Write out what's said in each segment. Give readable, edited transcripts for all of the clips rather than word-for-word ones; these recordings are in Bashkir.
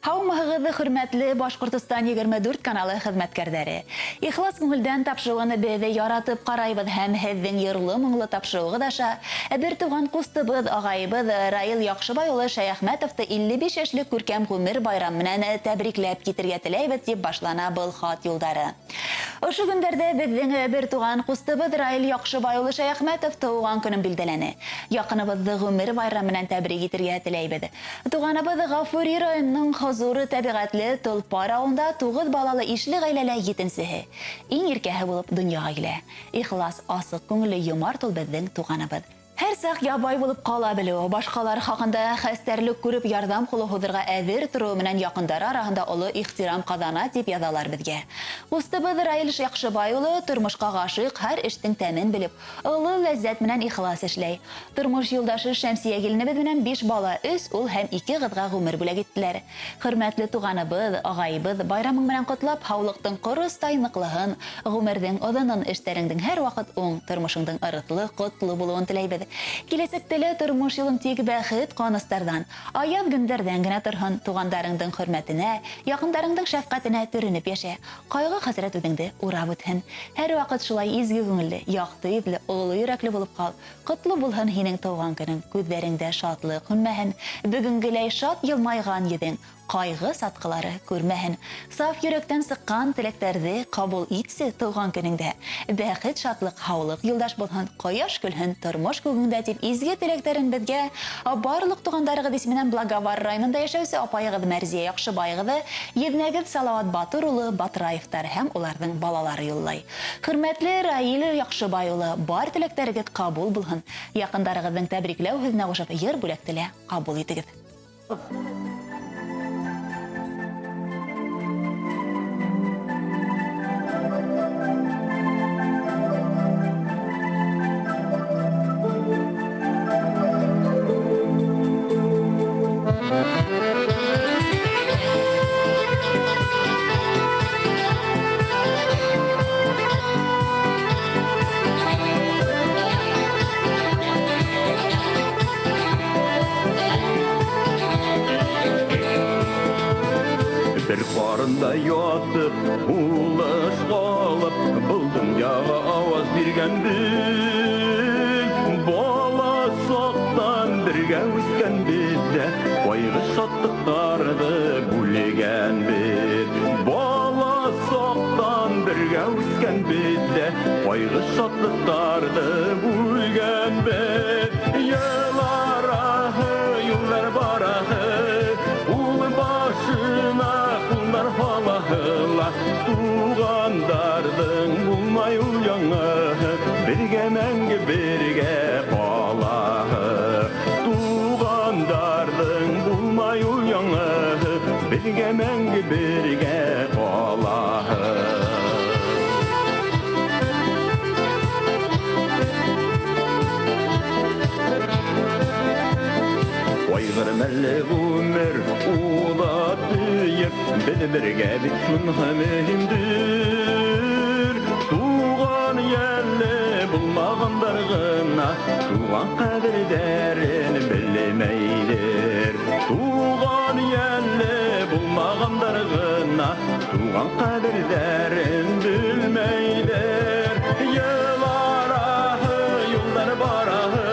Һаумыһығыҙ, хөрмәтле Башҡортостан 24 каналы хеҙмәткәрҙәре. Ихлас күңелдән тапшырыуын беҙ яратып ҡарайбыҙ һәм һеҙҙең йырлы моңло тапшырыуығыҙ аша бер туған ҡустыбыҙ, ағайыбыҙ Раил Яҡшыбай улы Шәйәхмәтовты 55 йәшлек күркәм ғүмер байрам менән тәбрикләп китергә теләйбеҙ, тип башлана был хат юлдары. Ошо көндәрҙә беҙҙең бер туған ҡустыбыҙ Раил Яҡшыбай улы Шәйәхмәтов тыуған көнөн билдәләне. Яҡыныбыҙҙы ғүмер байрам менән тәбрик итергә теләйбеҙ. Туғаныбыҙ Ғафури районының хозур тәбиғәтле Толпар ауылында 9 балалы ишле ғаиләлә етенсеһе. Иң иркәһе булып донъяға килә. Ихлас, асыҡ күңелле, йомарт ул беҙҙең туғаныбыҙ. Һәр саҡ ябай булып ҡала белеүе, башҡалар хаҡында хәстәрлек күреп ярҙам ҡулы һуҙырға әҙер тороуы менән яҡындары араһында оло ихтирам ҡаҙана, тип яҙалар беҙгә. Ҡустыбыҙ Раил Яҡшыбай улы тормошҡа ғашиҡ, һәр эштең тәмен белеп, оло ләззәт менән ихлас эшләй. Тормош юлдашы Шәмсиә киленебеҙ менән 5 бала, 3 ул һәм 2 ҡыҙға ғүмер бүләк иттеләр. Хөрмәтле туғаныбыҙ, ағайыбыҙ, байрамың менән ҡотлап, һаулыҡтың ҡоростай ныҡлыһын, ғүмерҙең оҙонон, эштәреңдең һәр ваҡыт уң, тормошоңдоң ырыҫлы, ҡотло булыуын теләйбеҙ. Киләсәктә лә тормош юлың тик бәхет ҡыуаныстарҙан, аяҙ көндәрҙән генә торһон, туғандарыңдың хөрмәтенә, яҡындарыңдың шәфҡәтенә төрөнөп йәшә. Ҡайғы хәсрәт үҙеңде урап үтһен. Һәр ваҡыт шулай изге күңелле, яҡты йөҙлө, оло йөрәкле булып ҡал. Ҡотло булһын һинең тыуған көнөң, күҙҙәреңдә шатлыҡ һүнмәһен, бөгөнгөләй шат йылмайған йөҙөң, ҡайғы сатҡылары күрмәһен. Саф йөрәктән сыҡҡан теләктәрҙе ҡабул итсе тыуған көнөңдә. Бәхет, шатлыҡ, һаулыҡ юлдаш булһын, ҡояш көлһөн тормош күгеңдә, тип изге теләктәрен беҙгә барлыҡ туғандарығыҙ исеменән Благовар районында йәшәүсе апайығыҙ Мәрзиә Яҡшыбайығыҙы, еҙнәгеҙ Салауат Батыр улы Батраевтар һәм уларҙың балалары юллай. Хөрмәтле Раил Яҡшыбай улы, бар теләктәрегеҙ ҡабул булһын. Яҡындарығыҙҙың тәбрикләү һүҙенә ҡушып йыр бүләкте лә ҡабул итегеҙ. Бер ҡарында ятып, һулыш алып, был донъяға ауаз биргәнбеҙ. Бала саҡтан бергә үҫкәнбеҙ ҙә, ҡайғы шатлыҡтарҙы бүлгәнбеҙ. Бала саҡтан бергә үҫкәнбеҙ ҙә, ҡайғы шатлыҡтарҙы бүлгәнбеҙ. Йыл араһы, юлдар бараһы, ул башына ҡулдар һалаһы ла, туғандарҙың булмай ул яңыһы, бергә мәңге бергә ҡалаһы. Туғандарҙың булмай ул яңыһы, бергә мәңге бергә ҡалаһы. Ҡайғырмәле ғүмер уҙа тейеп, беҙ бергә бит шунһы мөһимдер. Туған йәлле булмағандар ғына туған ҡәҙерҙәрен белмәйҙер. Туған йәлле булмағандар ғына туған ҡәҙерҙәрен белмәйҙер. Йыл араһы, юлдар бараһы,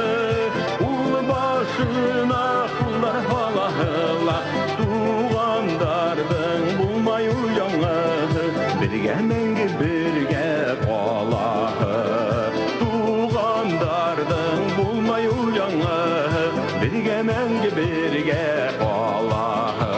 ул башына ҡулдар һалаһы ла, туғандарҙың булмай ул яңыһы, бергә мәңге бергә ҡалаһы. Туғандарҙың булмай ул яңыһы, бергә мәңге бергә ҡалаһы.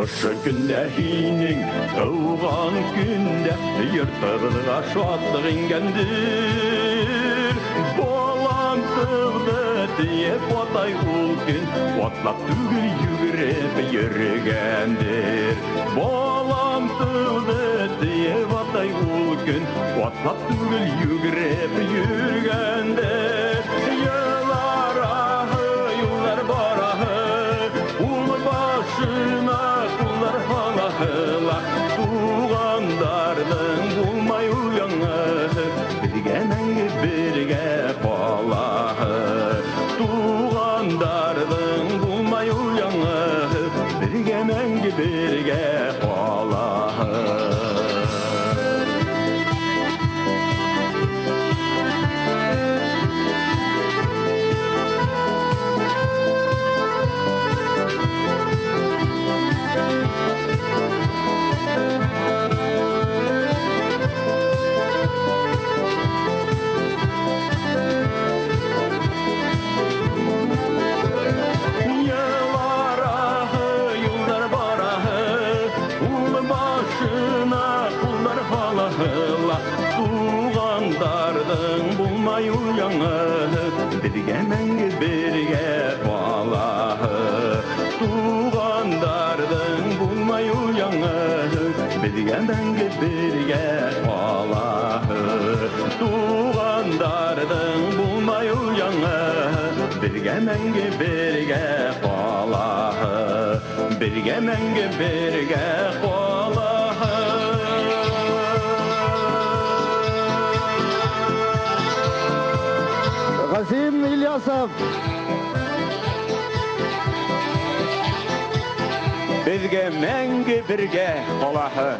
Ошо көндә һинең тыуған көндә йортоғоҙға шатлыҡ ингәндер. Балам тыуҙы тиеп атай ул көн, атлап түгел йүгереп йөрөгәндер. Балам тыуҙы тиеп атай ул көн, атлап түгел йүгереп йөрөгәндер. Йыл араһы, юлдар бараһы, ул башына ҡулдар һалаһы ла, туғандарҙың булмай ул яңыһы, беҙгә мәңге мәңге бергә ҡалаһы. Туғандарҙың булмай ул яңыһы, бергә мәңге бергә ҡалаһы. Йыллар ахы, юлдар бараһы, ул башына ҡулдар һалаһы ла, туғандарҙың булмай ул яңыһы, беҙгә мәңге бергә ҡалаһы. Туғандарҙың булмай ул яңыһы, беҙгә мәңге бергә ҡалаһы. Туғандарҙың булмай ул яңыһы, беҙгә мәңге бергә ҡалаһы. Беҙгә мәңге бергә ҡалаһы. Ғәзим Ильясов. Беҙгә мәңге бергә ҡалаһы.